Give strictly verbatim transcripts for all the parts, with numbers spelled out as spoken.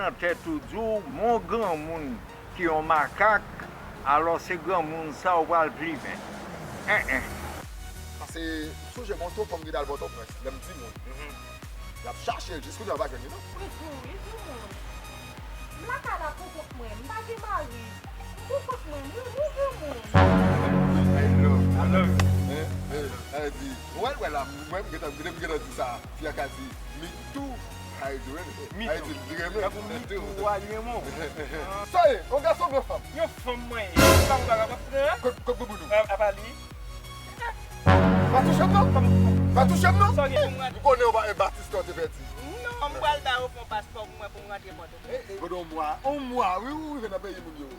nan tèt ou di w, men yon granmoun ki yon makak, alò se granmoun sa ou pral plimen. En, en. Paske m sonje m gon fanm ki t al Pòtoprens, lè m timoun. Y ap chache l, jis kounye a yo pa jwenn li non. Li di w, li di w moun. M lakay la pou kont mwen, m pa gen mari. M pou kont mwen, mwen, mwen granmoun. I love, I love. Hein? Hein? Sa vle di, ou wè, wè la, mwen, m gentan, m gentan di sa, fi a ka di, me too, how you doing? Me too. How you doing? Tankou me too, ou a li renmen w. Sa ye, yon gason oubyen fanm? Yon fanm mwen ye. Fanm pa ka pran. Kot, kot bouboun ou? A, apa li? Pa touche m non! Pa touche m non! Sa w gen pou m rantre? M konnen w pa, e Batistè w te pèdi. Non, m pral ba yo fon paspò pou mwen pou m rantre Pòtoprens. Gade yon mwa, yon mwa, wi, ou rive nan peyi moun yo.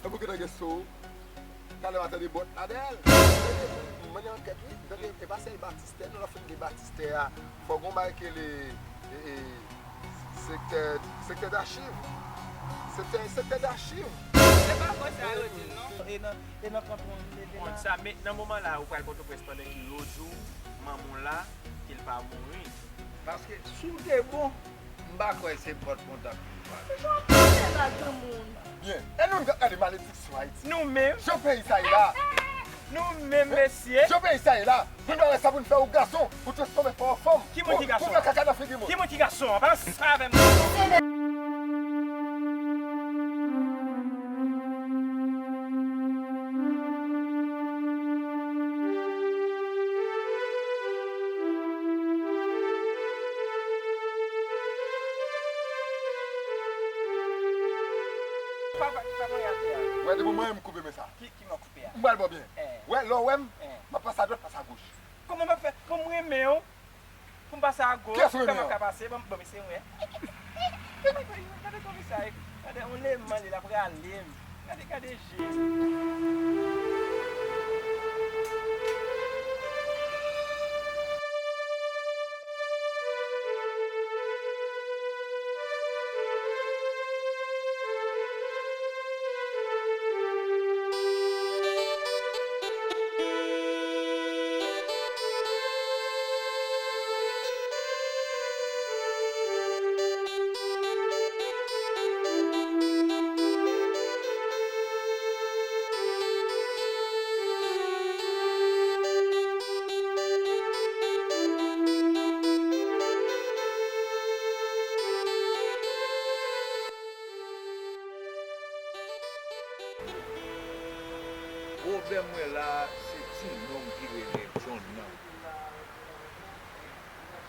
Epi w gentan gen so. Talè m a tande bòt la dèyè l. M mennen ankèt wi. M tande e pa sèl Batistè non, lè w fin gen Batistè a, fò gon bagay ki rele, e, e, sektè, sektè dachiv. Sektè, sektè dachiv. Se pa vre sa yo di l non. E nan, e nan kantòn li te la. Konn sa, men nan moman la, ou pral Pòtoprens pandan ki lòt jou, manman w la, ke l pa mouri. Paske si w te bon, m pa kwè se pòt kontan pou w pral. Jan w pale la, granmoun. Byen. E nou menm k ap gade malediksyon Ayiti. Nou menm. Jan peyi sa ye la. Nou menm, mesye. Jan peyi sa ye la. Pou nou wè sa pou nou fè yon gason, ou transfòme fè yon fanm. Ki moun ki gason? Pou fè kaka nan figi moun. Ki moun ki gason an? Pa sa avè m. Pa, pa, pa mwen atè a. Wè, depi mwen, m koupe men sa. Ki, ki mò koupe a? M pral ba w byen. Eh. Wè, lè w wè m, eh, m ap pase adwat, pase agoch. Kòman m ap fè? Kòman m renmen w? Pou m pase agoch, kòman m ka pase? Ban m, ban m eseye m wè. Gade kòman sa ye. Gade yon leman li, l ap rale m. Gade, gade je. Pwoblèm mwen la, se ti nonm ki rele John nan.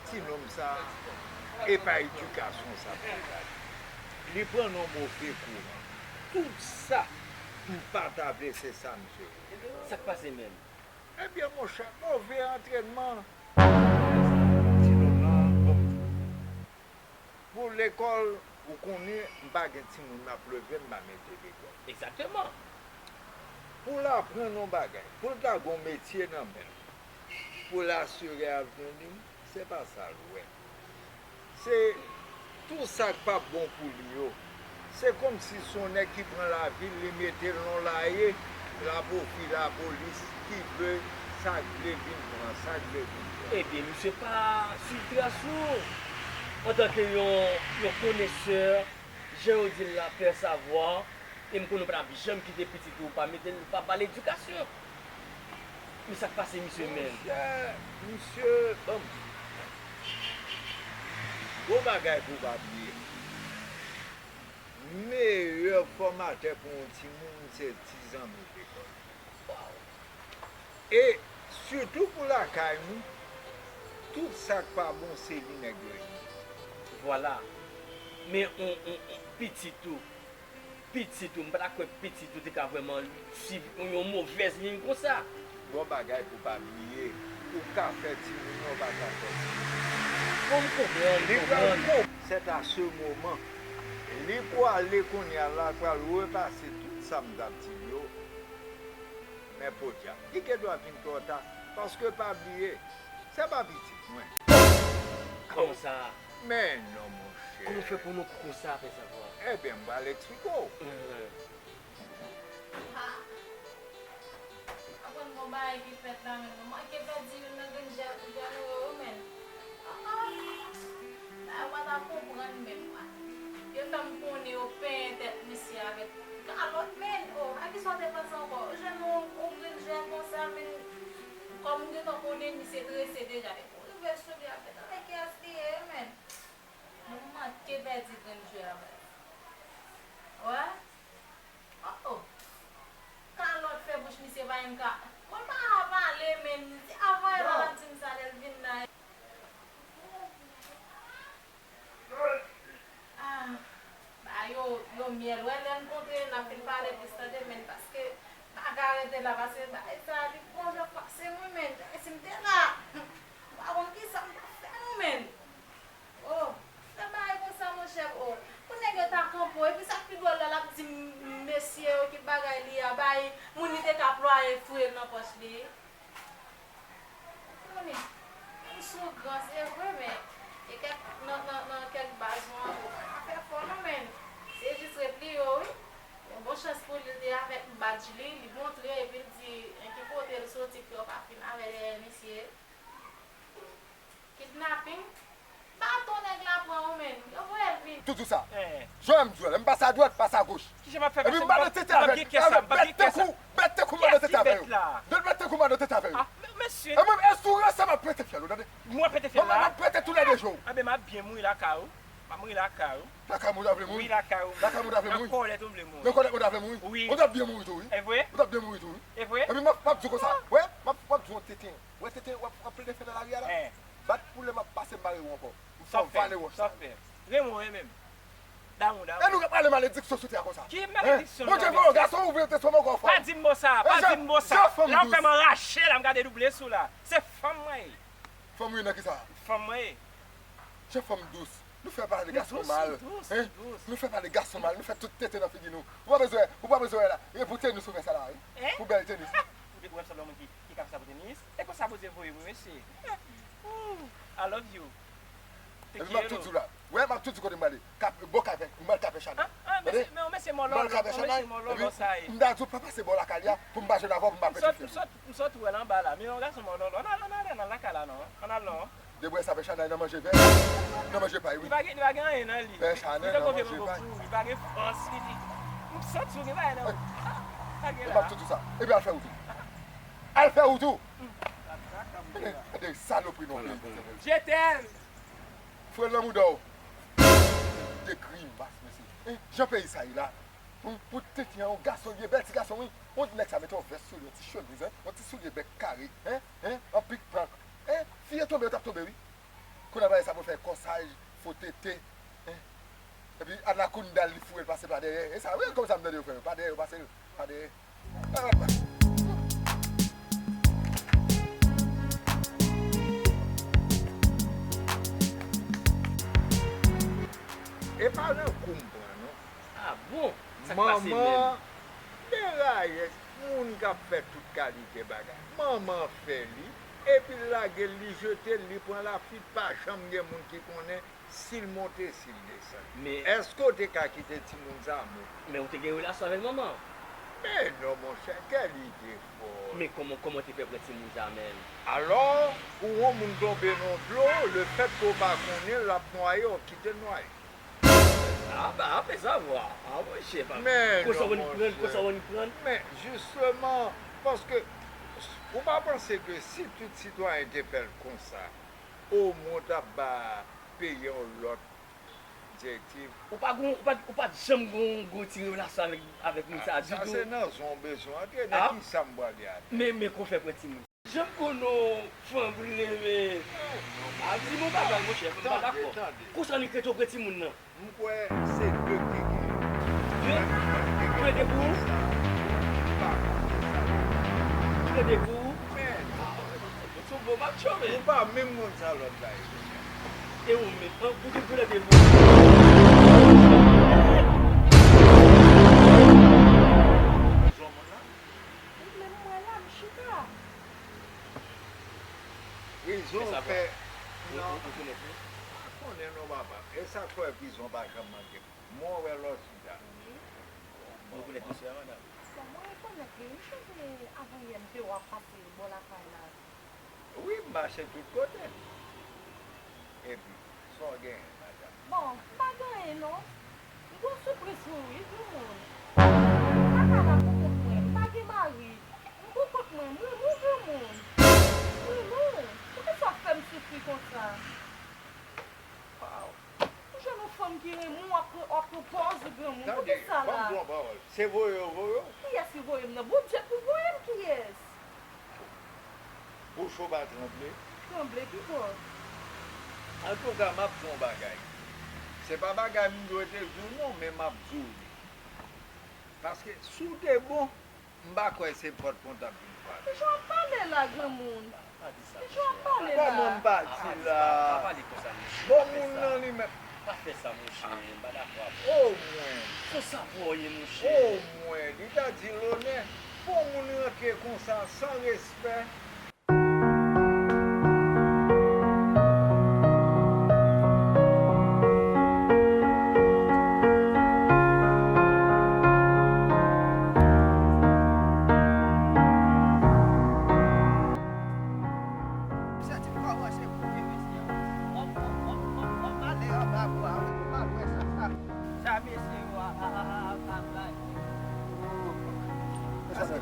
Ti nonm sa, e pa edikasyon sa pral ba li. Li pran nan move kouran. Tout sa, m pa ta vle se sa misye vle. Sa k pase menm? Ebyen, monchè, move antrènman. Ti nonm nan, bon. Pou lekòl, ou konnen, m pa gen timoun m ap leve, m pa mete lekòl. Egzakteman. Pou l aprann yon bagay, pou l ta gen yon metye nan men l, pou l asire avni li, se pa sa l wè. Se tou sa k p ap bon pou li yo. Se kòmsi se yon nèg ki pran lavi l, li mete l nan laye, lapofi, lapolis, ki vle, sa k vle vin pran, sa k vle vin pran. Ebyen, misye pa swiv tras ou. Antanke yon, yon konesè, jan yo di l la, pè savwa, e m konnen w pa t ap janm kite pitit ou pa mete l, pa ba l edikasyon. Men sa k pase misye menm? Monchè, misye, bon, gon bagay pou w pa bliye. Meyè fòmatè pou yon timoun, se ti zanmi l lekòl. E sitou pou lakay nou, tout sa k pa bon, se li nèg yo ye. Vwala. Men on, on, on pitit ou, pitit ou, m pa ta kwè pitit ou te ka vrèman swiv yon, yon movèz liy konsa. Bon bagay pou pa bliye, ou ka fè timoun nan, ou pa ka fè timoun nan. Bon, m konprann, m konprann. Li pral konprann. C'est à ce moment, li pwale kounye a la, l pral repase tout sa m t ap di l yo. Men podyab, li gendwa vin twò ta, paske pa bliye, se pa pitit mwen. Kòman sa? Men non, monchè. Kòman w fè pou nou konsa, pè savwa? Ebyen, m pral eksplike w. Enhen. Ah, aprann gon bagay ki fèt la, men nou manke pèdi youn nan grenn jèl, jèl yo, yo, men. Ah, ah. Sa yo pa ta konprann menm, mwen. Gentan m konnen yo penyen tèt misye avèk kalòt, men, o, a kisa w te panse ankò? Ou jwenn yon, yon grenn jwè konsa, men, kòm ou gentan konnen misye trese deja, depi w rive sou li, ap gentan wè kiyès li ye, men. Nou manke pèdi grenn jwè a, baz. Wè? Oh, oh. Kalòt fè bouch misye pa menm ka. Bon, l pa ka pale, men se avan l ap di m sa lè l vin la. Ah, ba yo, yo myèl. Wè, lè n kontre, n ap fin pale plis tande, men paske m pa ka rete la, paske bagay sa, li bon jan pase mwen, men, e si m te la, m pa konn kisa m t ap fè non, men. Oh, fè bagay konsa, monchè, oh. Pou nèg yo ta kanpe w, epi sa k pi dwòl la, l ap di m, mesye yo, ki bagay li a, bay moun li te ka plwaye fouye l nan pòch li. Tony, m sou gran, se vre, men gen kèk, nan, nan, nan kèk baz ou an, ou pa ka fè fò non, men se jis repliye w, wi. Yon bon chans pou li, li te avèk badj li, li montre, epi l di, en, ki kote l soti, pou yo pa fin avè dèyè misye. Kidnaping? Baton nèg la pran ou menm. Yo voye l vini. Tou di w sa. Jan m di w la, m pase adwat, pase agoch. Kijan m ap fè pase? Epi m pale tete avè l. Avè bèt tankou, bèt tankou m pale tete avè yo. Bèt tankou m pale tete avè yo. Ah, men, mesye. E mwen, e sou ranse m ap pete fyèl ou, tande? Mwen pete fyèl la? Mwen, m ap pete tou lè de jou. Anben, m ap byen mouri lakay ou. M ap mouri lakay ou. Lakay mwen w ta vle mouri? Wi, lakay ou. Lakay mwen w ta vle mouri? Nan kòlèt ou vle mouri? Nan kòlèt mwen w ta vle mouri? Wi. Ou t ap byen mouri tou, wi. E vre? Ou t ap byen mouri tou, wi. E vre? Epi m ap, m ap di w konsa. Wè, m ap, m ap di w yon tenten. Wè tenten w ap, w ap plede fè nan lari a la? Bat pou lè m ap pase m bare w ankò. M fè w vale wòch sa. Renmen w renmen m. Damou, damou. E nou k ap rale malediksyon sou tè a konsa. Ki malediksyon? Bondye voye w gason, ou vle te sou mwen ankò fò. Pa di m mo sa, pa di m mo sa. La w fè m anrache la, m gade double sou la. Se fanm mwen ye. Fanm ou ye nan kisa? Fanm mwen ye. Jan fanm dous. Nou fè pale gason mal. Hein? Nou fè pale gason mal. Nou fè tout tenten nan figi nou. Ou pa bezwen, ou pa bezwen wè la. E pou tenis ou fè sa la, wi. Pou bèl tenis. Ou te pou wè m sanble yon moun ki, ki ka fè sa pou tenis? E konsa Bondye voye m, wi, mesye. Ooh, I love you. Epi m ap tou di w la. Wè, m ap tou di kote m prale. Bò Kapè, m pral Kapè Chanèl. Tande? M pral Kapè Chanèl. Epi m ta di w pa pase bò lakay li a pou m pa jwenn avè w, pou m pa pèdi fyèl. M sot wè l anba la. Men yon gason mòlòlò. Ann al, ann al, ann al lakay la non. Ann al non. Depi w wè sa, Pè Chanèl nan manje vè, nan manje pay, wi. Li pa gen, li pa gen anyen nan li. Pè Chanèl nan manje pay. Li pa gen fòs, li, li. M santi w gen bagay nan ou. Pa gen la. E m ap tou di w sa. Epi al fè wout ou. Al fè wout ou. Gade, gade salopri non peyi. Je t'aime. Fre lanmou dò. De grimas, mesye. Hein? Jan peyi sa ye la. Pou, pou tenten an, yon gason, li bèl ti gason, wi. Yon nèg sa mete yon vès sou li, yon ti chemiz, hein? Yon ti soulye bèk kare, hein? Hein? An pik pank. Hein? Fi yo tonbe, yo t ap tonbe, wi. Kounye a bagay sa pou fè kòsaj, fo tete, hein? Epi anakonda l, li foure l pase pa dèyè. E sa, wi, konsa m tande yo fè yo. Pa dèyè, yo pase l. Pa dèyè. E pa nan kou m pran non. Ah bon? Sa k pase menm? Manman derayè moun k ap fè tout kalite bagay. Manman fè li, epi l lage l, li jete l, li pran lafi, pa janm gen moun ki konnen si l monte, si l desann. Men èske w te ka kite timoun sa a mouri? Men ou te gen relasyon avèk manman w? Men non, monchè, kèl ide fò! Men kòman, kòman w te fè pran timoun sa a menm? Alò, pou yon moun tonbe nan dlo, lefètke w pa konnen l ap nwaye, w kite l nwaye. Ah, bah, fè sa vwa. Ah, monchè, pa. Men non, monchè. Konsa w annik pran, konsa w annik pran. Men, jisteman, paske ou pa panse ke si tout sitwayen te fè l konsa, omwen w t ap ba peyi a yon lòt direktiv. Ou pa gon, ou pa, ou pa t janm gon gwo ti relasyon avèk, avèk moun sa a ditou? Ah, sa se nan zon w bezwen antre, nan kisa m pwale ale? Men, men, kòman w fè pran timoun? Jan m konnen w fanm vle, men, a di m yon bagay, monchè, m pa dakò. Konsa annik rete w pran timoun nan? M kwè se de k te genyen. De? De te pou ou? De te pou ou? Men non. Sou bon, m ap tchove. Ou pa menm konn sa lòt la ye. E ou menm, an, pou ki koulè de pou ou? Ou menm mwen la, m chita. Prizon fè. Ou, ou, ou konèt li? Pa konnen non, papa. E sa k fè prizon pa janm manke m. Mwen wè lè w chita. Wi. Ou rekonèt misye a, madanm? Bon, mwen rekonèt li. M sonje avan yè m te wè w ap pase bò lakay la. Wi, m mache tout kote. Epi, sa w genyen, madanm? Bon, m pa gen anyen non. Gwo soufrans wi, wi, granmoun. M pa ka la pou kont mwen, m pa gen mari. M pou kont mwen, m renmen w, granmoun. M renmen w. Poukisa w ap fè m soufri konsa? Waw. Ou jwenn yon fanm ki renmen w, w ap pran, w ap pran pòz ou granmoun. Poukisa la? Ban m di w yon pawòl. Se voye yo voye w? Kiyès ki voye m nan? Bondye pou voye m, kiyès? Bouch ou pa tranble? Tranble kibò? Antouka, m ap di w yon bagay. Se pa bagay m dwe te di w non, men m ap di w li. Paske si w te bon, m pa kwè se pòt mwen t ap vin frape. Kijan w ap pale la, granmoun? Pa di sa, monchè. Kijan w ap pale la? Kòman m pa di la? Pa pale konsa, monchè. Bon moun nan li menm. Pa fè sa, monchè. M pa dakò avè w. O mwen. Se sa pou w ye, monchè. O mwen. Li ta di lonè. Bon moun rantre konsa, san respè. Misye di m kòmanse pou vin isi a. W ap, w ap, w ap, w ap, w ap ale anba bwa wi, w al wè sa k ap, sa mesye yo a, a, a, a, ap bay. Paske,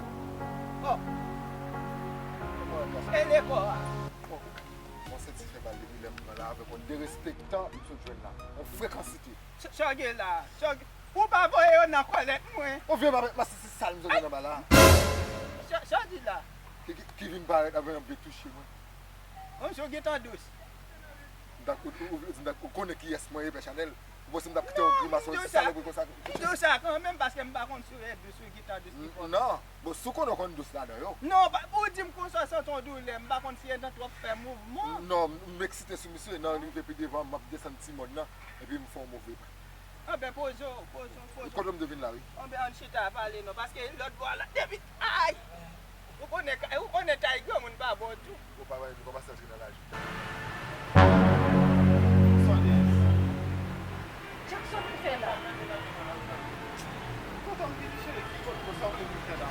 oh, e lekò a. Bon, mwen santi fè mal depi lè m pran la avèk yon derespektan m sot jwenn la. Yon frekansite. Sa, sa w gen la? Sa w gen? Ou pa voye yo nan kòlèt mwen? Yon vye babèt masisi sal m sot jwenn anba la. Sa, sa w di la? Ki, ki, ki vin parèt avè yon vye touche mwen. Kòmsi w gen tan dous. M ta, ou, ou, ou, ou, ou konnen kiyès mwen ye, Pè Chanèl. Ou panse m t ap kite yon grimas, yon ti salopri konsa? M di w sa kanmenm, paske m pa konn si w gen dous, ou gen tan dous ki pwòp. Non. Bon, si w konnen w konn dous ladan yo. Non, pa, ou di m konsa w santi yon doulè, m pa konn si e dan twòp fè mouvman. Non, m eksite sou misye, nan rive pi devan, m ap desann ti mòn nan, epi m fè yon move pa. Anben, poze w, poze w, poze w. Kote m te vin la, wi. Anben, ann chita pale non, paske lòt bò a la, depi, ay! Ou konnen ka, ou konnen tay granmoun pa bon tou. Ou pa wè, nou kòmanse antre nan laj. Sonde. Jackson, ou fè la? Kote m vin cheri, ki kote sa w vin fè la?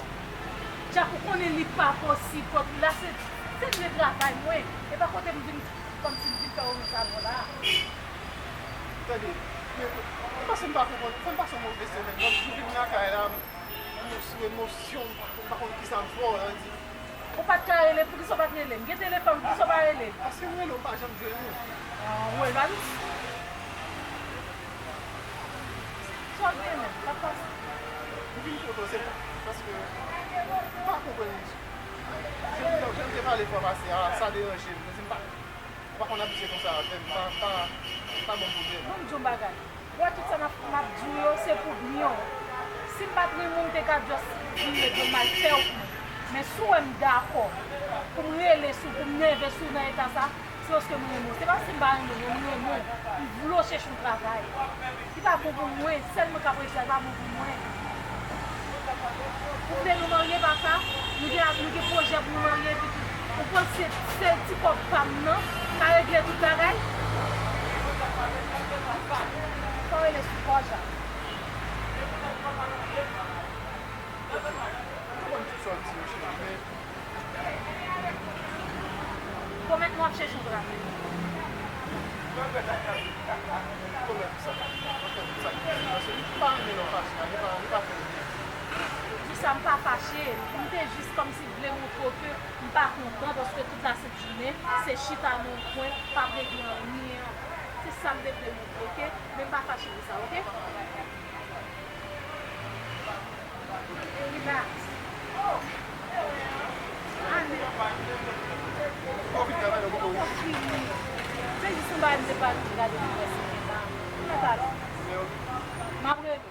Jack, ou konnen li pa posib, kòm la se, se lye travay mwen. E pa kote m vin, kòmsi m vin fè w nan salon la. Tande, men, ou panse m pa konprann, fè m pase yon move semèn. Lòt jou vin lakay la, m sou emosyon, m pa konn, m pa konn kisa m fè w, Landy. Ou pa t ka rele m, poukisa w pa t rele m? Gen telefòn, poukisa w pa rele m? Paske m rele w, m pa janm jwenn ou. Anmwey, Landy. Sa w gen menm? Sa k pase? M vin kote w, se paske m pa konprann. Jan m te, jan m te pale fwa pase a, sa deranje m. Mwen di m pa, m pa konn abitye konsa avè m. Pa, pa, pa ban m pwoblèm. Ban m di w yon bagay. Ou wè tout sa m ap, m ap di w yo, se pou byen w. Si m pa t renmen w, m te ka just vire do m al fè w pou mwen. Men si w wè m dakò pou m rele sou, pou m nève sou w nan eta sa, se paske m renmen w. Se pa si m pa renmen w, non, m renmen w. M vle w chèche yon travay. Li pa bon pou mwen, sèl mwen k ap rejte a, li pa bon pou mwen. Ou vle nou marye, papa? Nou gen, nou gen pwojè pou nou marye epitou. Ou panse sèl ti kòb pa m nan ka regle tout bagay? Fò rele sou kò Jack. Ou konn tout sa w di yo, cheri, men Pwomèt mwen w ap chèche yon travay. Pwomèt m sa. Pwomèt m sa. Paske li pa renmen lè w fache la, li pa, li pa fè l byen. Di sa, m pa fache. M te jis kòmsi vle montre w ke m pa kontan paske tout lasent jounen, se chita nan yon kwen, p ap regle anyen. Se sa m te vle montre w, oke? Men m pa fache pou sa, oke? Relax. Ale. Ou fini travay la, ou poko rive? Se jis yon bagay m te pral di gade pou wè si gen la. Ou mèt ale. M ap rele w.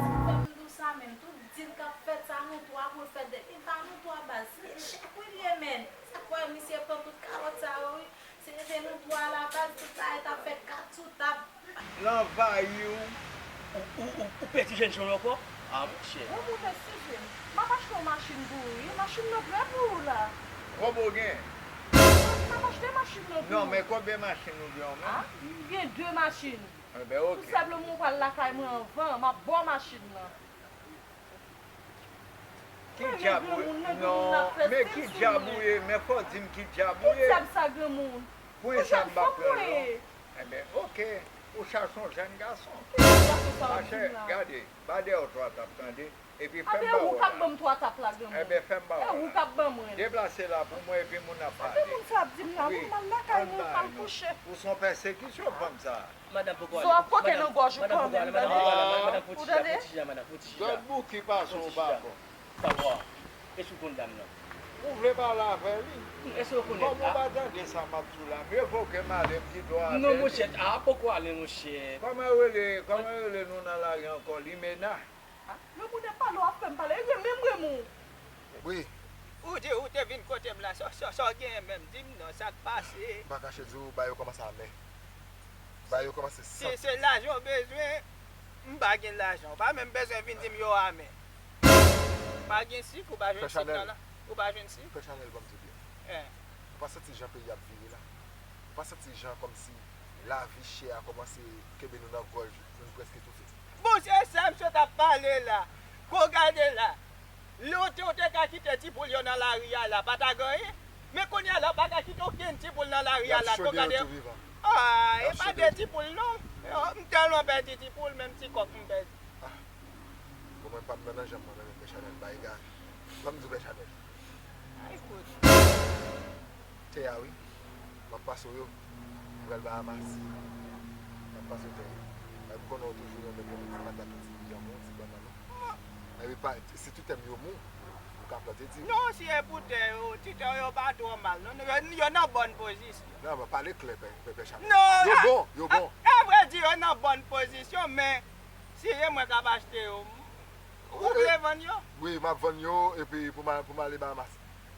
Sa fè m di w sa menm, tout dil k ap fèt sa, nou twa pou l fèt, depi n pa nou twa baz, se echèk wi l ye, menn. Sa k fè misye pran tout kalòt sa yo wi, se, se nou twa la baz, tout bagay t ap fèt kat sou tab. L anvayi w, ou, ou, ou, ou pèdi jènjan w ankò? A monchè. Granmoun, eskize m, m ap achte yon machin pou ou wi, machin nan prè pou ou la. Konbyen w gen? M ap achte machin nan pou ou. Non, men konbyen machin ou gen w menm? A, m gen de machin. Enben, ok. Tout senpleman ou pral lakay mwen anvan, m ap ba w machin nan. Ki djab ou ye? Non, men ki djab ou ye? Men fò w di m ki djab ou ye. Ki djab sa, granmoun? Pou yon sa m pa pran non. Enben, ok. Ou chache yon jèn gason. Ki jèn gason sa w ap di m la? Machè, gade, ba dèyè w twa tap, tande. Epi fè m ba w la. Enben, fè m ba w la. Deplase la pou mwen epi moun ap pale. Sa ki moun sa ap di m la? Wi, m al lakay mwen, m al kouche. Ou se yon pèsekisyon, fanm sa. Madanm poko ale. Zo ap pote nan gòj ou kanmenm, tande. Ou tande? Zòt bouki pa sou pa bon. Papa, èske w konn dam nan? Ou vle pale avè li? Èske w konnen? Kòm ou pa tande sa m ap di w la, mye vo ke m ale m kite w avè li. Non, monchè, a poko ale, monchè. Kòman yo rele, kòman yo rele nou nan lari ankò? Limena? Ah, men moun ap pale, w ap fè m pale. E menm renmen w. Wi. Ou di ou te vin kote m la, sa, sa, sa w genyen menm? Di m non, sa k pase? M pa kache di w, bagay yo kòmanse amè. Bagay yo kòmanse santi. Si se lajan w bezwen, m pa gen lajan. Ou pa menm bezwen vin di m yo amè. Pa gen sik, ou pa jwenn sik nan la. Ou pa jwenn sik? Pè Chanèl, ban m di w byen. Ou pa santi jan peyi ap vire la? Ou pa santi jan kòmsi lavi chè a kòmanse kenbe nou nan gòj, nou prèske toufe? Bon, se sa m sot ap pale la. Ko gade la. Lontan w te ka kite ti poul yo nan lari a la, pa ta gen anyen. Men kounye a la, w pa ka kite okenn ti poul nan lari a la, ko gade. Ah, e pa de ti poul non. M tèlman pèdi ti poul, menm ti kòk m pèdi. Ah. Bon, mwen pa m nan nan janm mwen menm, Pè Chanèl, bay gaz. Ban m di w, Pè Chanèl. Ay, kout. Tè a wi. M ap pase w yo. M pral Bahamas. M ap pase w tè yo. Mwen m konnen w toujou renmen pran ti patat, yon ti janmon, yon ti bannann. Epi pa, si ti tè m yo mou, ou ka plante di. Non, si e pou tè yo, ti tè yo pa twò mal non. Yo, yo nan bòn pozisyon. Non, men pale klè, Pè, Pè, Pè Chanèl. Non, yo bon, yo bon. A, a vrè di, yo nan bòn pozisyon, men si e mwen k ap achte yo, ou vle vann yo? Wi, m ap vann yo, epi pou m a-, pou m ale Bahamas.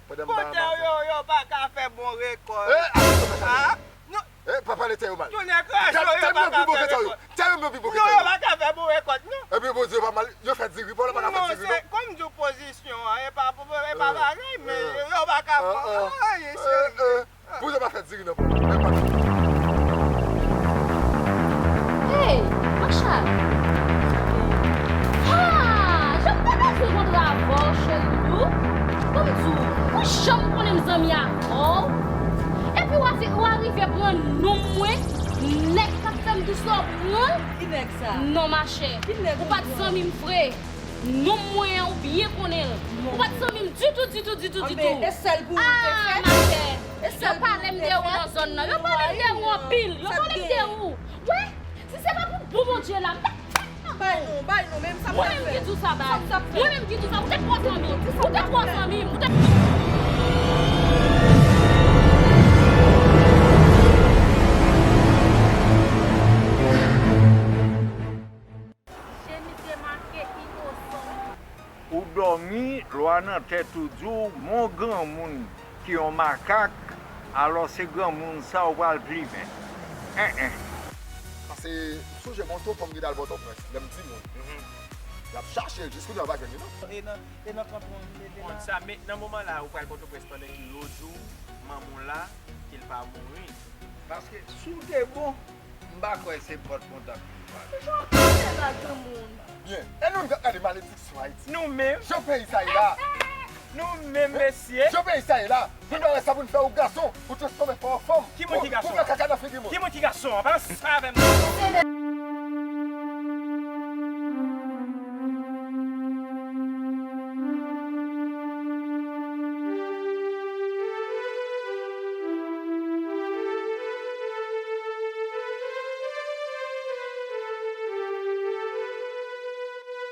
Pandan m Bahamas. Kote yo, yo pa ka fè bon rekòt. Eh, atann, Pè Chanèl. Ah, non. Eh, pa pale tè yo mal. Tounen krache yo, yo pa ka fè rekòt. Tè yo m yo pi bon ke tè yo. Non, yo pa ka fè bon rekòt, non. Epi Bondye pa mal, yo fè diri, pa w la pa ka fè diri, non. Non, se, kòm di w pozisyon an, e pa, e pa parèy, men yo pa ka fè. Ay, seri. Pou yo pa fè diri nan pòt la. Hey, Macha! Ah, jan m te bezwen kontre avè w, cheri doudou. Ban m di w, ou janm konnen m zanmi avè w. Epi w a, w a rive pran non mwen, nèg k ap fè m di sa w pran. Ki nèg sa? Non, machè. Ki nèg ou pran? Ou pa t zanmi m vre. Nonm mwen an, ou byen konnen l. Ou pa t zanmi m ditou, ditou, ditou, ditou. Anben, e sèl pou ou te fè? Ah, machè. Yo pale m de ou nan zòn nan. Yo pale m de ou anpil. Yo pale m de ou. Wi, si se pa pou bon Bondye la, m t ap fè l ankò. Bay non, bay non, men sa m t ap fè. Mwen menm ki di w sa, bay. Mwen menm ki di w sa. Ou te twò zanmi m. Ou te twò zanmi m. Ou te Je misye make inosan. Ou dòmi, lwa nan tèt ou di w, men yon granmoun ki yon makak, alò se granmoun sa ou pral plimen. En, en. Paske, m sonje m yon tonton m ki t al Pòtoprens, lè m timoun. Mhm. L ap chache l, jis kounye a ou pa jwenn li, non. E nan, e nan kanton an, li te la. Konn sa, men nan moman la, ou pral Pòtoprens pandan ki lòt jou, manman w la, ke l pa mouri. Paske, si w te bon, M pa kwè se pòt kontak pou pale. Kijan w ap pale la, granmoun? Byen. E nou menm k ap gade malediksyon Ayiti. Nou menm. Jan peyi sa ye la. Nou menm, mesye. Jan peyi sa ye la. Pou nou wè sa pou nou fè ou gason, ou transfòme fè w fanm. Ki moun ki gason? Pou fè kaka nan figi moun. Ki moun ki gason an? Pa sa avè m.